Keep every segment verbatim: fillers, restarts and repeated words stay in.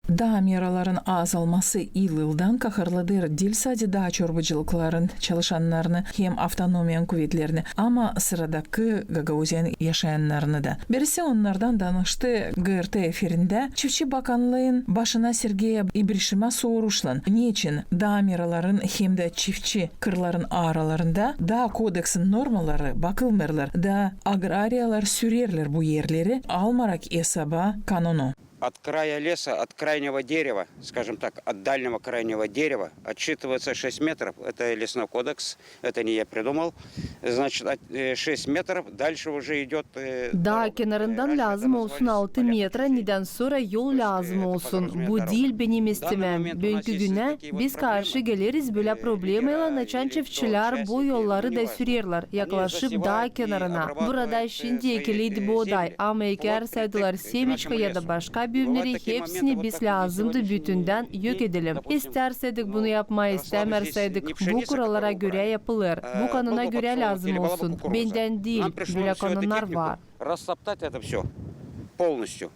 Daa meraların azalması yıl-yıldan kahırladêr diil sade daa çorbacılıkların çalışannarını hem avtonomiyanın kuvetlerini, ama sıradakı Gagauziyanın yaşayannarını da. Birisi onnardan danıştı GRT efirindä çiftçi bakanlıın başına Sergey İbrişima soruşlan, neçin daa meraların hem dä çiftçi kırların aralarında daa kodeksin normaları bakılmêêrlar da agrariyalar sürerlär bu erleri, almarak esaba kanonu. От края леса, от крайнего дерева, скажем так, от дальнего крайнего дерева отсчитывается шесть метров. Это лесной кодекс, это не я придумал. Значит, от, э, шесть метров, дальше уже идёт, э, Daa kenarından lääzım olsun altı metra, nedän sora yol lääzım olsun. Bu diil benim istemääm. Büünkü günä biz karşı geleriz bölä problemaylan, açan çiftçilär bu yolları da sürerlär yaklaşıp daa kenarına. Burada şindi ekiliydi booday, ama ekärsaydılar seviçka ya da başka büümneri, hepsini biz lääzımdı bütündän yok edelim. İstärseydik bunu yapmaa, istämärseydik, bu kuralara görä yapılêr. Bu kanuna görä lääzım olsun. Bendän diil, bölä kanunnar var. Растоптать это всё полностью.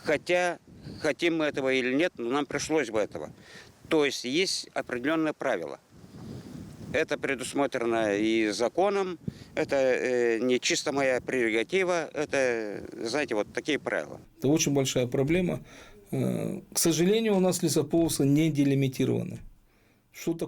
Хотя, хотим мы этого или нет, но нам пришлось бы этого. То есть есть определённые правила. Это предусмотрено и законом, это, э, не чисто моя прерогатива, это, знаете, вот такие правила. Это очень большая проблема. Э, к сожалению, у нас лесополосы не делимитированы.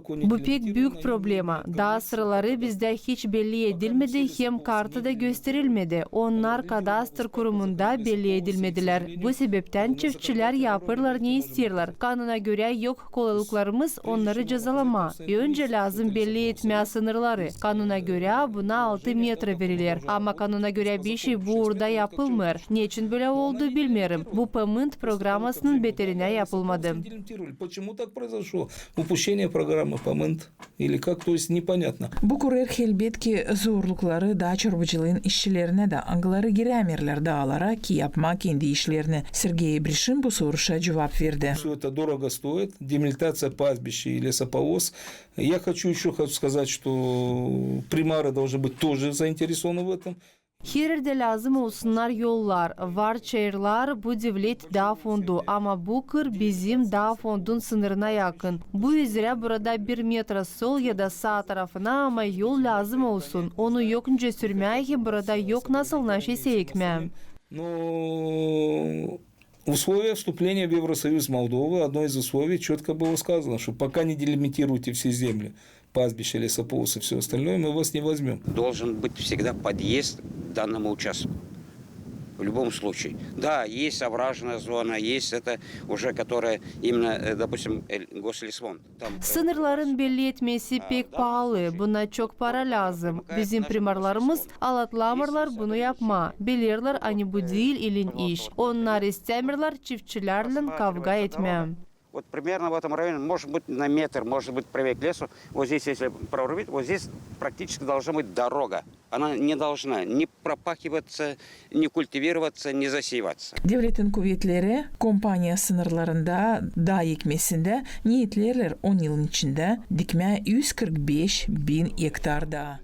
Bu pek büük problema. Daa sıraları bizdä hiç belli edilmedi hem kartada gösterilmedi. Onnar kadastr kurumunda belli edilmedilär. Bu sebeptän çiftçilär yapêrlar ne isteerlär. Kanuna görä yok kolaylıklarımız onnarı cezalamaa. Öncä lääzım belli etmää sınırları. Kanuna görä buna altı metra veriler. Ama kanuna görä bir şey bu uurda yapılmêêr. Neçin bölä oldu, bilmeerim. Bu pamınt programasının beterinä yapılmadı. Почему так произошло? Упущение программы Памент или как, то есть непонятно. Bu kurêr, helbetki, zorlukları daa çorbacılıın işçilerinä dä, angıları girämeerlär daalara, ki yapmaa kendi işlerini. Sergey İbrişim bu soruşa cuvap verdi. Всё это дорого стоит, делимитация пастбищ и лесополос. Я хочу ещё хочу сказать, что примары должны быть тоже заинтересованы в этом. Her erdä lääzım olsunnar yollar, var çayırlar, bu devlet daa fondu, ama bu kır bizim daa fondun sınırına yakın. Bu üzerä burada bir metra sol ya da saa tarafına, ama yol lääzım olsun. Onu yok nicä sürmää, hem burada yok nasıl naşese ekmää. Но условия вступления в Евросоюз Молдовы, одно из условий, чётко было сказано, что пока не делимитируете все земли, пастбища, лесополосы, всё остальное, мы вас не возьмём. Должен быть всегда подъезд к данному участку. В любом случае. Да, есть овражная зона, есть это уже, которая именно, э, допустим, э, гослесфонд. Там, э, Sınırların belli etmesi pek paalı, buna çok para lääzım. Bizim primarlarımız alatlamêêrlar bunu yapmaa. Bilerlär, ani bu diil elin iş. Onnar istämeerlär çiftçilärlän kavga etmää. Вот примерно в этом районе, может быть, на метр, может быть, правее к лесу. Вот здесь, если прорубить, вот здесь практически должна быть дорога. Она не должна ни пропахиваться, ни культивироваться, ни засеваться. Devletin kuvetleri kompaniya sınırlarında daa ekmesindä neetleerlär on yılın içindä dikmää üz kırk beş bin ektar daa.